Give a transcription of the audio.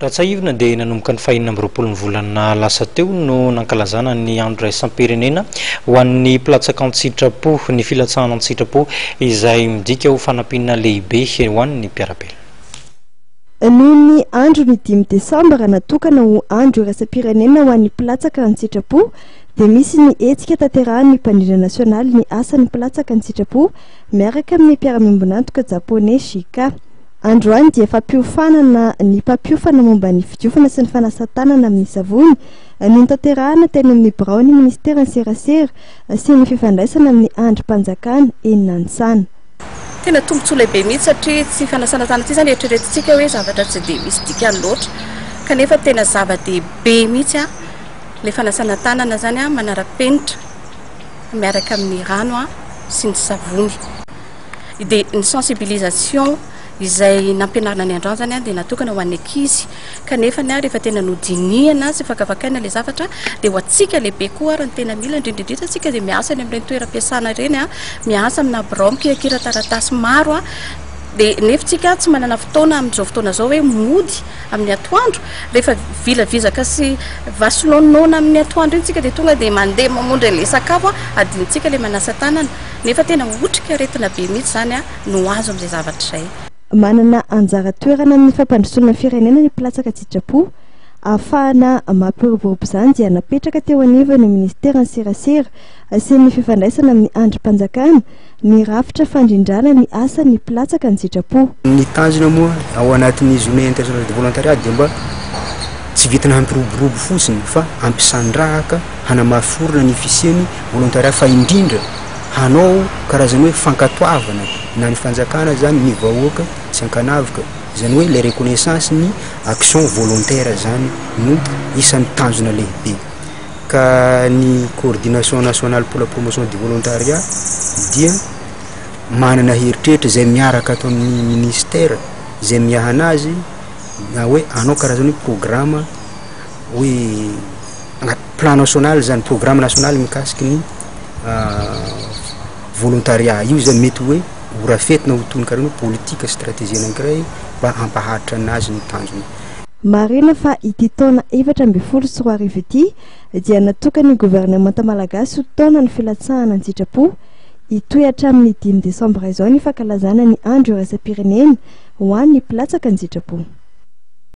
Raha tsiahivina dia nanomboka ny faha 26 ny volana lasa teo no nankalazana ny andro iraisam-pirenena ho an'ny mpilatsaka an-tsitrapo, ny filatsahana an-tsitrapo izay midika ho fanampiana lehibe ho an'ny mpiara-belona. Noho ny andro ny 5 desambra natokana ho andro iraisam-pirenena ho an'ny mpilatsaka an-tsitrapo dia misy ny hetsika tanterahan'ny mpandrindra nasionaly ny asan'ny mpilatsaka an-tsitrapo miaraka amin'ny mpiara-miombon'antoka japoney JICA. Androany dia fampiofanana ny mpampiofana momba ny fidiovana sy ny fanasan-tanana amin'ny savony no notanterahana teny amin'ny biraon'ny minisiteran'ny serasera sy ny fifandraisana amin'ny andrim-panjakana eny Nanisana. Tena tombontsoa lehibe mihitsy satria tsy fanasana tanana ity izany eritreretintsika hoe zavatra tsy dia misy dikany loatra kanefa tena zava-dehibe mihitsy ilay fanasana tanana izany manara-penitra miaraka amin'ny rano sy ny savony. Dia ny sensibilisation izay nampianarina ny androany izany dia natokana ho an'ny ankizy kanefa ny rehefa tena nodinihana sy fakafakaina ilay zavatra dia ho antsika lehibe koa ary ny tena mila, indrindra indrindra isika izay miasa any amin'ireny toeram-piasana ireny, miasa amina birao mikirakira taratasy maro dia nefa isika tsy manana fotoana amin'izao fotoana izao hoe mody amin'ny atoandro, rehefa vilavizaka sy vasilônôna amin'ny atoandro iny isika dia tonga dia mandeha mamondry an'ilay sakafo, adinontsika ilay manasa tanana. Nefa tena otrikaretina be mihitsy izany no azo amin'izay zavatra izay. Manana anjara toerana amin'ny fampandrosoana ny firenena ny mpilatsaka an-tsitrapo. Ahafahana mampiroborobo izany dia napetraka teo anivon'ny minisiteran'ny serasera sy ny fifandraisana amin'ny andrim-panjakana ny rafitra fandrindrana ny asan'ny mpilatsaka an-tsitrapo. Ny tanjona moa ao anatin'ny journée internationale de volontariat dia mba tsy vitan'ny hampiroborobo fotsiny fa hampisandrahaka, hanamafy orina ny fisian'ny volontariat fa indrindra hanao karazany hoe fankatoavana na ny fanjakana zany ny vahoaka tsy ankanavaka, izany hoe le reconnaissance ny action volontaire zany no isan'ny tanjona lehibe ka ny coordination nationale pour la promotion du volontariat dia manana heritreritra izay miaraka ato amin'ny ministère izay miahana azy na hoe hanao karazany hoe programme hoe plan national zany, programme national mikasiky ny volontariat io zany mety hoe ho rafetina ho toy ny karaha hoe politique stratégie anankiray mba hampaharitra anazy ny tanjona. Marihina fa ity taona 2014 ity dia natokan'ny governemanta malagasy ho taonan'ny filatsahana an-tsitrapo. Hitohy hatramin'ny 5 desambra izao ny fankalazana ny andro iraisam-pirenena ho an'ny mpilatsaka an-tsitrapo.